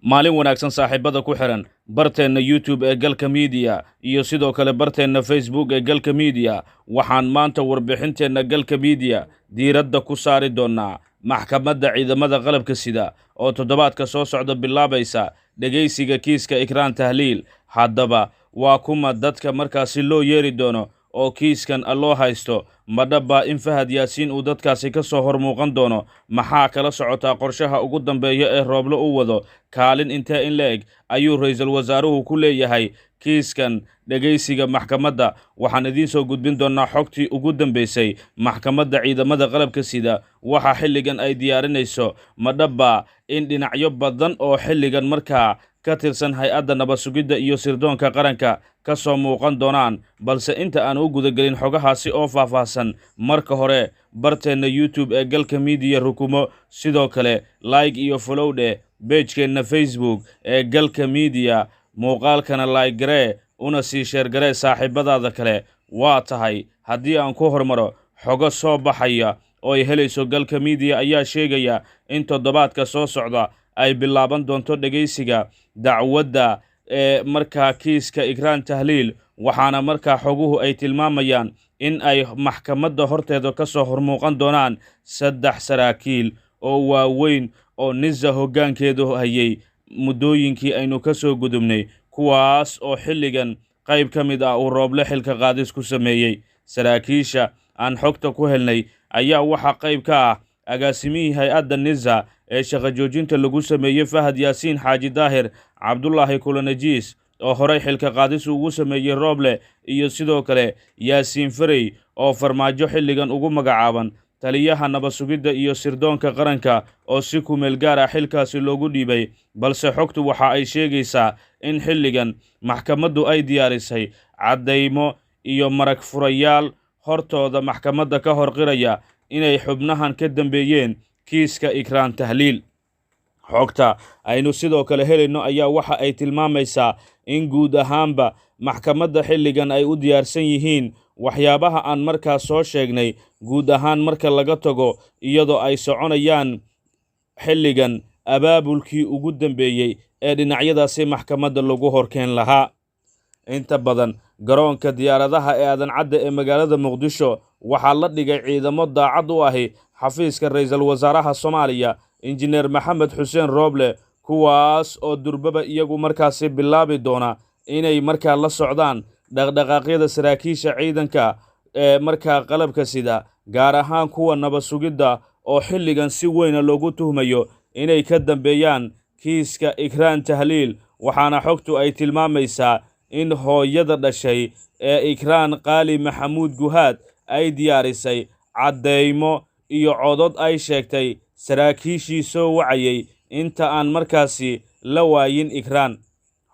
Maalin wanaagsan, saaxiibada ku xihan barteenna YouTube ee Galka Media iyo sidoo kale barteenna Facebook ee Galka Media. Waxaan maanta warbixinteenna Galka Media diiradda ku saari doonnaa maxkamadda ciidamada qalabka sida oo toddobaadka soo socda bilaabaysa dhegaysiga kiiska Ikraan Tahliil. Haddaba, waa kuma dadka markaasi loo yeeri doono oo kiiskan loo haysto? Ma dhabbaa in Fahad Yaasiin uu dadkaasi ka soo hor muuqan doono? Maxaa kala socotaa qorshaha ugu dambeeya ee Rooble u wado? Kaalin intee in la eg ayuu ra'iisul wasaaruhu ku leeyahay kiiskan dhegaysiga maxkamadda? Waxaan idiin soo gudbin doonnaa xogtii ugu dambeysay maxkamadda ciidamada qalabka sida, waxa xilligan ay diyaarinayso. Ma dhabbaa in dhinacyo badan oo xilligan markaa ka tirsan hay-adda nabad sugidda iyo sirdoonka qaranka ka soo muuqan doonaan? Balse inta aan u gudagelin xogahaasi oo faahfaahsan, marka hore barteenna YouTube ee Galka Media rukumo, sidoo kale like iyo follow dheh page-keenna Facebook ee Galka Media, muuqaalkana like garee una sii share garee saaxiibadaada kale. Waa tahay, haddii aan ku hormaro, xogo soo baxaya oo ay helayso Galka Media ayaa sheegaya in toddobaadka soo socda ay bilaaban doonto dhegaysiga dacwadda ee markaa kiiska Ikraan Tahliil. Waxaana markaa xoguhu ay tilmaamayaan in ay maxkamadda horteeda ka soo hormuuqan doonaan saddex saraakiil oo waaweyn oo NISA hoggaankeedu hayay muddooyinkii aynu ka soo gudubnay, kuwaas oo xilligan qayb ka mid ah uu Rooble xilka qaadis ku sameeyey. Saraakiisha aan xogta ku helnay ayaa waxaa qayb ka ah agaasimihii hay-adda NISA ee shaqo joojinta lagu sameeyey, Fahad Yaasiin Xaaji Daahir, Cabdulaahi Kulanajiis oo horey xilka qaadis ugu sameeyey Rooble, iyo sidoo kale Yaasiin Farey oo Farmaajo xilligan ugu magacaaban taliyaha nabad sugidda iyo sirdoonka qaranka, oo si kumeel gaar ah xilkaasi loogu dhiibay. Balse xogtu waxa ay sheegaysaa in xilligan maxkamaddu ay diyaarisay caddaymo iyo marag furayaal hortooda maxkamadda ka hor qiraya inay xubnahan ka dambeeyeen kiiska Ikraan Tahliil. Xogta aynu sidoo kale helayno ayaa waxa ay tilmaamaysaa in guud ahaanba maxkamadda xilligan ay u diyaarsan yihiin waxyaabaha aan markaas soo sheegnay guud ahaan, marka laga tago iyadoo ay soconayaan xilligan abaabulkii ugu dambeeyey ee dhinacyadaasi maxkamadda lagu horkeen lahaa. Inta badan garoonka diyaaradaha ee Aadan Cadde ee magaalada Muqdisho waxaa la dhigay ciidamo daacad u ahi xafiiska ra'iisul wasaaraha Soomaaliya, Injineer Maxamed Xuseen Rooble, kuwaas oo durbaba iyagu markaasi bilaabi doona inay markaa la socdaan dhaqdhaqaaqyada saraakiisha ciidanka ee markaa qalabka sida, gaar ahaan kuwa nabad sugidda oo xilligan si weyna loogu tuhmayo inay ka dambeeyaan kiiska Ikraan Tahliil. Waxaana xogtu ay tilmaamaysaa in hooyada dhashay ee Ikraan, Qaali Maxamuud Guhaad, ay diyaarisay caddeymo iyo codod ay sheegtay saraakiishii soo wacayay inta aan markaasi la waayin Ikraan.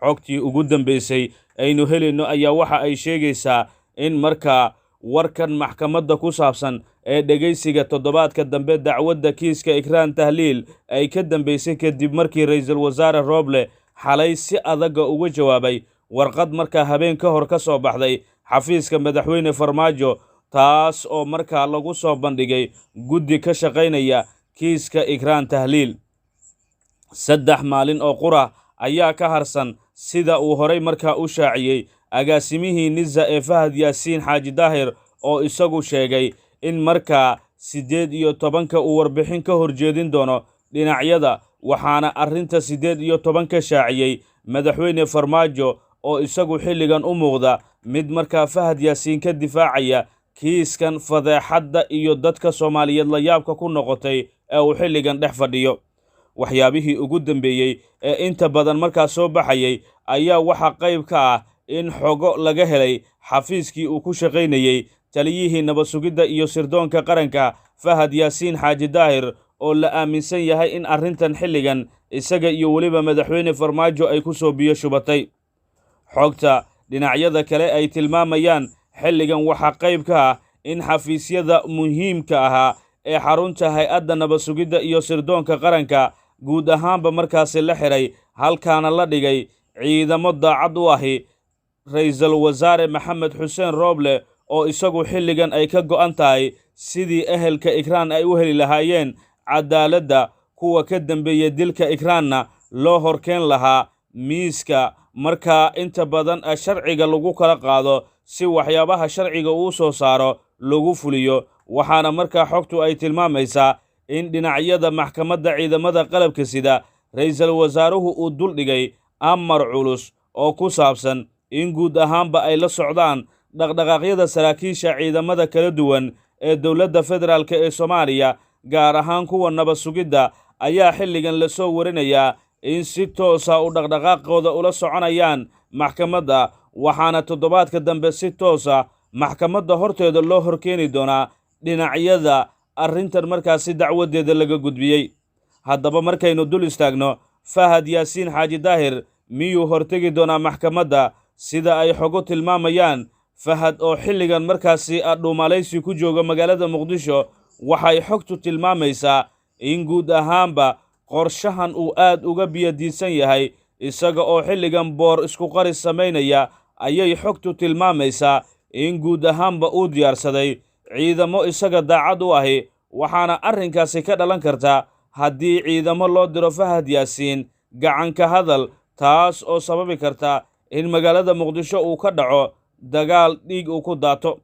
Xogtii ugu dambeysay aynu helayno ayaa waxa ay sheegaysaa in markaa warkan maxkamadda ku saabsan ee dhegaysiga toddobaadka dambe dacwadda kiiska Ikraan Tahliil ay ka dambeysay kadib markii ra'iisul wasaare Rooble xalay si adaga uga jawaabay warqad markaa habeen ka hor ka soo baxday xafiiska madaxweyne Farmaajo, taas oo markaa lagu soo bandhigay guddi ka shaqaynaya kiiska Ikraan Tahliil. 3 maalin oo qura ayaa ka harsan sida uu horey markaa u shaaciyey agaasimihii NISA ee Fahad Yaasiin Xaaji Daahir, oo isagu sheegay in markaa 18-ka uu warbixin ka horjeedin doono dhinacyada. Waxaana arrinta 18-ka shaaciyey madaxweyne Farmaajo, oo isagu xilligan u muuqda mid markaa Fahad Yaasiin ka difaacaya kiiskan fadeexadda iyo dadka Soomaaliyeed la yaabka ku noqotay ee uu xilligan dhex fadhiyo. Waxyaabihii ugu dambeeyey ee inta badan markaa soo baxayay ayaa waxaa qayb ka ah in xogo laga helay xafiiskii uu ku shaqaynayey taliyihii nabad sugidda iyo sirdoonka qaranka, Fahad Yaasiin Xaaji Daahir, oo la aaminsan yahay in arrintan xilligan isaga iyo weliba madaxweyne Farmaajo ay ku soo biyo shubatay. Xogta dhinacyada kale ay tilmaamayaan xilligan waxaa qayb ka ah in xafiisyada muhiimka ahaa ee xarunta hay-adda nabad sugidda iyo sirdoonka qaranka guud ahaanba markaasi la xiray, halkaana la dhigay ciidamo daacad u ahi ra'iisul wasaare Maxamed Xuseen Rooble, oo isagu xilligan ay ka go'an tahay sidii ehelka Ikraan ay u heli lahaayeen cadaaladda, kuwa ka dambeeya dilka Ikraanna loo horkeen lahaa miiska markaa inta badan sharciga lagu kala qaado si waxyaabaha sharciga uu soo saaro lagu fuliyo. Waxaana markaa xogtu ay tilmaamaysaa in dhinacyada maxkamadda ciidamada qalabka sida ra'iisul wasaaruhu uu duldhigay amar culus oo ku saabsan in guud ahaanba ay la socdaan dhaqdhaqaaqyada saraakiisha ciidamada kala duwan ee dowladda federaalk ee Soomaaliya, gaar ahaan kuwa nabad sugidda ayaa xilligan lasoo warinayaa in si toosa u dhaqdhaqaaqooda ula soconayaan maxkamadda. Waxaana toddobaadka dambe si toosa maxkamadda horteeda loo horkeeni doonaa dhinacyada arrintan markaasi dacwadeeda laga gudbiyey. Haddaba markaynu dul istaagno, Fahad Yaasiin Xaaji Daahir miyuu hortegi doonaa maxkamadda? Sida ay xogo tilmaamayaan, Fahad oo xilligan markaasi dhuumalaysi ku jooga magaalada Muqdisho, waxay xogtu tilmaamaysaa in guud ahaanba qorshahan uu aad uga biyadiisan yahay, isaga oo xilligan boor isku qaris samaynaya. Ayay xogtu tilmaamaysaa in guud ahaanba uu diyaarsaday ciidamo isaga daacad u ahi. Waxaana arrinkaasi ka dhalan karta haddii ciidamo loo diro Fahad Yaasiin gacanka hadal, taas oo sababi karta in magaalada Muqdisho uu ka dhaco dagaal dhiig uu ku daato.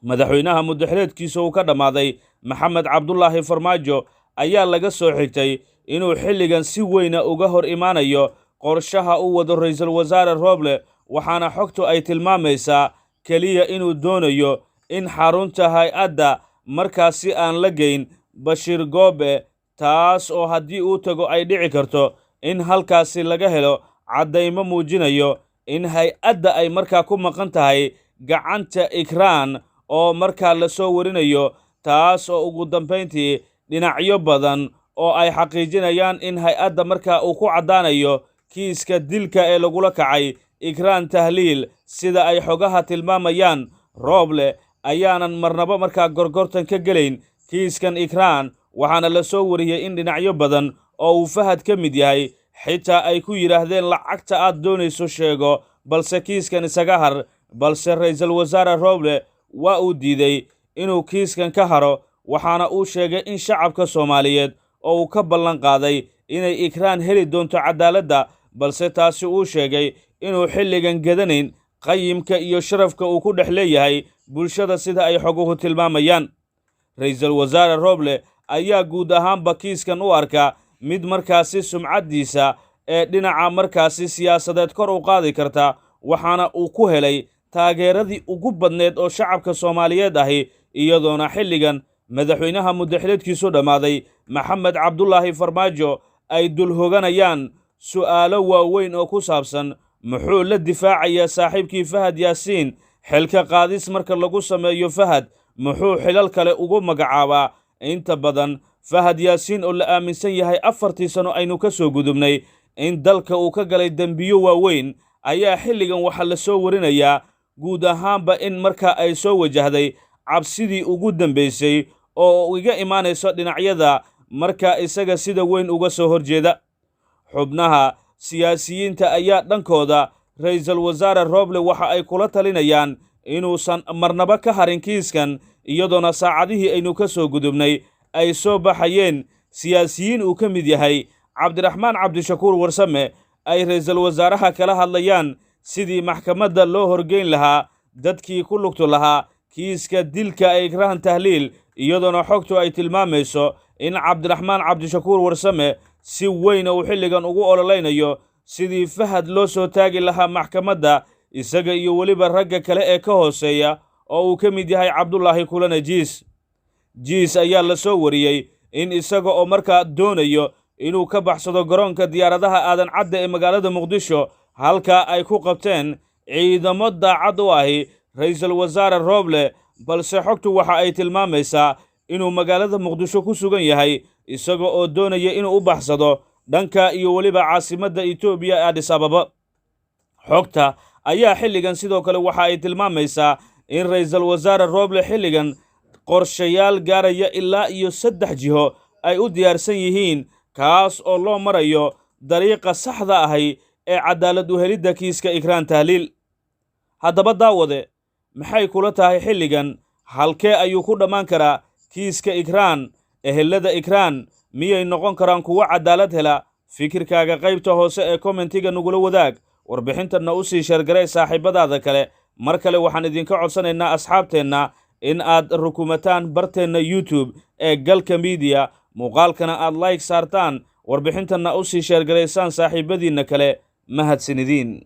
Madaxweynaha muddaxileedkiisa uu ka dhammaaday Maxamed Cabdulaahi Farmaajo ayaa laga soo xigtay inuu xilligan si weyna uga hor imaanayo qorshaha u wado ra'iisul wasaare Rooble. Waxaana xogtu ay tilmaamaysaa keliya inuu doonayo in xarunta hay-adda markaasi aan la geyn Bashiir Goobe, taas oo haddii uu tago ay dhici karto in halkaasi laga helo caddaymo muujinayo in hay-adda ay markaa ku maqan tahay gacanta Ikraan oo markaa lasoo warinayo, taas oo ugu dambayntii dhinacyo badan oo ay xaqiijinayaan in hay-adda markaa uu ku caddaanayo kiiska dilka ee lagula kacay Ikraan Tahliil. Sida ay xogaha tilmaamayaan, Rooble ayaanan marnaba markaa gorgortan ka gelayn kiiskan Ikraan. Waxaana la soo wariyey in dhinacyo badan oo uu Fahad ka mid yahay xitaa ay ku yidhaahdeen lacagta aad doonayso sheego, balse kiiskan isaga har. Balse ra'iisul wasaare Rooble waa uu diiday inuu kiiskan ka haro, waxaana uu sheegay in shacabka Soomaaliyeed oo uu ka ballan qaaday inay Ikraan heli doonto cadaaladda, balse taasi uu sheegay inuu xilligan gadanayn qayimka iyo sharafka uu ku dhex leeyahay bulshada. Sida ay xoguhu tilmaamayaan, ra'iisul wasaare Rooble ayaa guud ahaanba kiiskan u arka mid markaasi sumcaddiisa ee dhinaca markaasi siyaasadeed kor u qaadi karta, waxaana uu ku helay taageeradii ugu badneed oo shacabka Soomaaliyeed ahi, iyadoona xilligan madaxweynaha muddaxileedkiisu dhammaaday Maxamed Cabdulaahi Farmaajo ay dul hoganayaan su'aalo waaweyn oo ku saabsan muxuu la difaacayaa saaxiibkii Fahad Yaasiin. Xilka qaadis marka lagu sameeyo Fahad, muxuu xilal kale ugu magacaabaa? Inta badan Fahad Yaasiin oo la aaminsan yahay 4tii sano aynu ka soo gudubnay in dalka uu ka galay dembiyo waaweyn, ayaa xilligan waxaa la soo warinayaa guud ahaanba in marka ay soo wajahday cabsidii ugu dambaysay oo iga imaanayso dhinacyada marka isaga sida weyn uga soo horjeeda. Xubnaha siyaasiyiinta ayaa dhankooda ra'iisul wasaare Rooble waxa ay kula talinayaan inuusan marnaba ka harin kiiskan, iyadoona saacadihii aynu ka soo gudubnay ay soo baxayeen siyaasiyiin uu ka mid yahay Cabdiraxmaan Cabdishakuur Warsame ay ra'iisul wasaaraha kala hadlayaan sidii maxkamadda loo horgeyn lahaa dadkii ku lugtu lahaa kiiska dilka ee Ikraan Tahliil, iyadoona xogtu ay tilmaamayso in Cabdiraxmaan Cabdishakuur Warsame si weyn uu xilligan ugu ololaynayo sidii Fahad loo soo taagi lahaa maxkamadda, isaga iyo weliba ragga kale ee ka hooseeya oo uu ka mid yahay Cabdulaahi Kulane Jiis. Jiis ayaa la soo wariyey in isaga oo markaa doonayo inuu ka baxsado garoonka diyaaradaha Aadan Cadde ee magaalada Muqdisho, halkaa ay ku qabteen ciidamo daacad u ahi ra'iisul wasaare Rooble, balse xogtu waxa ay tilmaamaysaa inuu magaalada Muqdisho ku sugan yahay isaga oo doonaya inuu u baxsado dhanka iyo weliba caasimadda Itoobiya ee Addis Ababa. Xogta ayaa xilligan sidoo kale waxa ay tilmaamaysaa in ra'iisul wasaare Rooble xilligan qorshayaal gaaraya ilaa iyo 3 jiho ay u diyaarsan yihiin, kaas oo loo marayo dariiqa saxda ahi ee cadaalad u helidda kiiska Ikraan Tahliil. Haddaba daawade, maxay kula tahay xilligan? Halkee ayuu ku dhammaan karaa kiiska Ikraan? Ehelada Ikraan miyay noqon karaan kuwo cadaalad hela? Fikirkaaga qaybta hoose ee commentiga nagula wadaag, warbixintanna u sii share garay saaxiibadaada kale. Mar kale waxaan idinka codsanaynaa, asxaabteenna, in aad rukumataan barteenna YouTube ee Galka Media, muuqaalkana aad like saartaan, warbixintanna u sii share garaysaan saaxiibadiinna kale. Mahadsanidin.